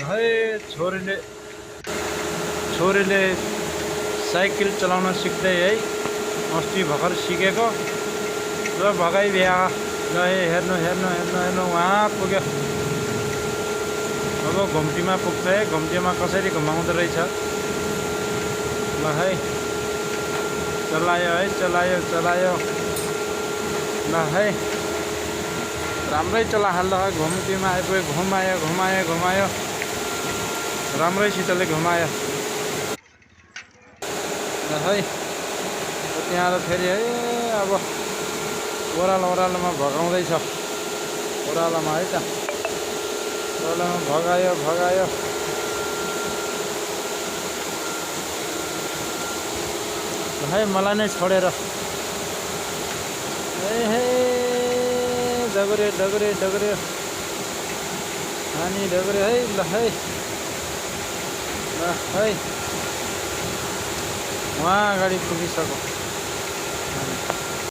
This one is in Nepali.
है छोरीले साइकल चलाउन सिक्दै है अस्ति भर्खर सिकेको र भगाइ भ्या ल हेर्नु हेर्नु हेर्नु हेर्नु वहाँ पुग्यो। अब घुम्तीमा पुग्छ है। घुम्तीमा कसरी घुमाउँदो रहेछ ल है। चलायो है चलायो चलायो ल है। राम्रै चलाहाल्दा घुम्तीमा आइपुग्यो। घुमायो घुमायो घुमायो राम्रैसितले घुमायो ल है। त्यहाँ त फेरि है अब ओह्रालोमा भगाउँदैछ। ओह्रालोमा है त ओह्रालोमा भगायो भगायो है मलाई नै छोडेर। ए हे डगरे डगरे डगरे हानी डगरे है ल है ल है। वहाँ अगाडि पुगिसक्यो।